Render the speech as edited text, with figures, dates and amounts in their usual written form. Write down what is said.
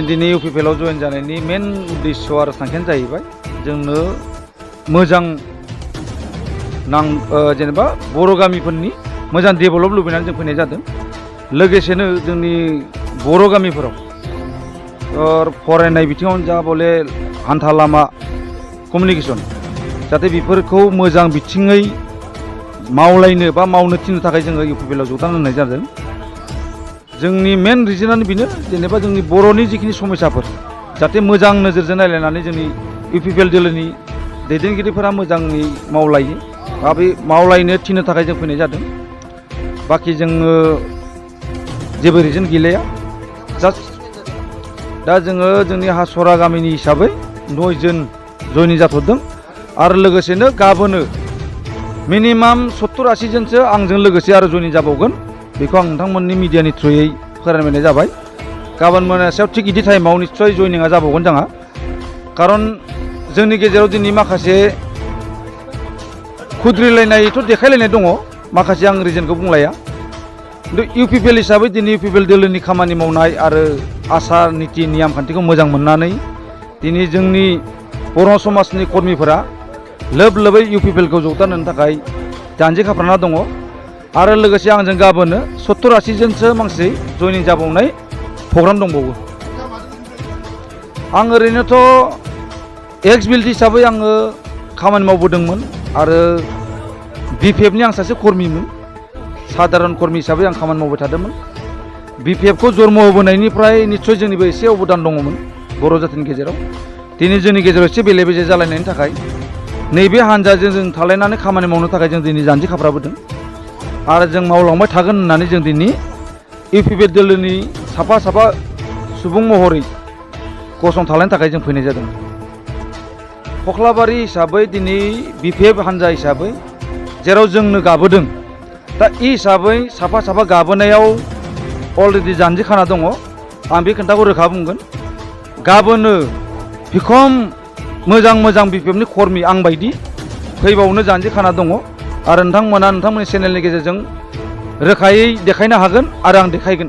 दिनै इउपिपिएलआव जयेन जानायनि मेन उद्देश्य आरो थांखियानो जाहैबाय जोंनो मोजां जेनेबा बर' गामिफोरनि मोजां डेभेलप लुबैनानै जों फैनाय जादों। लोगोसेनो जोंनि बर' गामिफोराव फरायनाय बिथिङावनो जा बले हान्था लामा कमिउनिकेसन जाहाथे बेफोरखौ मोजां बिथिङै मावलायनो बा मावनो थिननो थाखाय जोङो इउपिपिएलआव जगदान होनाय जादों। जोंनि मेन रिजनानो बेनो जेनेबा जोंनि बर'नि जिखिनि समस्याफोर जाहाथे मोजां नोजोरजों नायलायनानै जोंनि इउपिपिएल दोलोनि दैदेनगिरिफोरा मोजाङै मावलायो बा बे मावलायनो थिननो थाखाय जों फैनाय जादों। बाखि जोङो जेबो रिजन गैलाया जास्ट दा जोङो जोंनि हासरा गामिनि हिसाबै 9 जन जयनिं जाथ'दों आरो लोगोसेनो गाबोनो मिनिमाम 70-80 जनसो आंजों लोगोसे आरो जयनिं जाबावगोन। बेखौ आं नोंथांमोननि मिडियानि थ्रुयै फोरमायनाय जाबाय। गाबोन मोनासेयाव थिग इदि टाइमाव निस्सय जयनिंआ जाबावगोन जोंहा। खारन जोंनि गेजेराव दिनै माखासे खुद्रिलायनायथ' देखायलायनाय दङ, माखासे आं रिजनखौ बुंलाया। खिन्थु इउपिपिएल हिसाबै दिनै इउपिपिएल दोलोनि खामानि मावनाय आरो आसार निति नियम खान्थिखौ मोजां मोननानै दिनै जोंनि बर' समाजनि कर्मिफोरा लोब लोबै इउपिपिएलखौ जगदान होनो थाखाय जानजि खाफ्राना दङ। आरो लोगोसे आंजों गाबोनो 70-80 जनसो मानसि जयनिं जाबावनाय प्रग्राम दंबावो। आं ओरैनोथ' एक्स बिल्ड हिसाबै आङो खामानि मावबोदोंमोन आरो बिपिएफनि आं सासे कर्मिमोन, साधारन कर्मि हिसाबै आं खामानि मावबाय थादोंमोन। बिपिएफखौ जन्म होबोनायनिफ्राय निस्सय जोंनिबो एसे अबदान दङमोन बर' जातिनि गेजेराव। दिनै जोंनि गेजेराव एसे बेले बेजे जालायनायनि थाखाय नैबे हान्जाजों जों थालायनानै खामानि मावनो थाखाय जों दिनै जानजि खाफ्राबोदों आरो जों मावलांबाय थागोन होननानै जों दिनै इउपिपिएल दोलोनि साफा साफा सुबुं महरै गसंथालायनो थाखाय जों फैनाय जादों। खख्लाबारि हिसाबै दिनै बिपिएफ हान्जा हिसाबै जेराव जोंनो गाबोदों, दा इ हिसाबै साफा साफा गाबोनायाव अलरेडि जानजि खाना दङ। आं बे खोन्थाखौ रोखा बुंगोन, गाबोनो बिखम मोजां मोजां बिपिएफनि कर्मि आं बायदि फैबावनो जानजि खाना दङ आरो नोंथांमोना नोंथांमोननि चेनेलनि गेजेरजों रोखायै देखायनो हागोन आरो आं देखायगोन।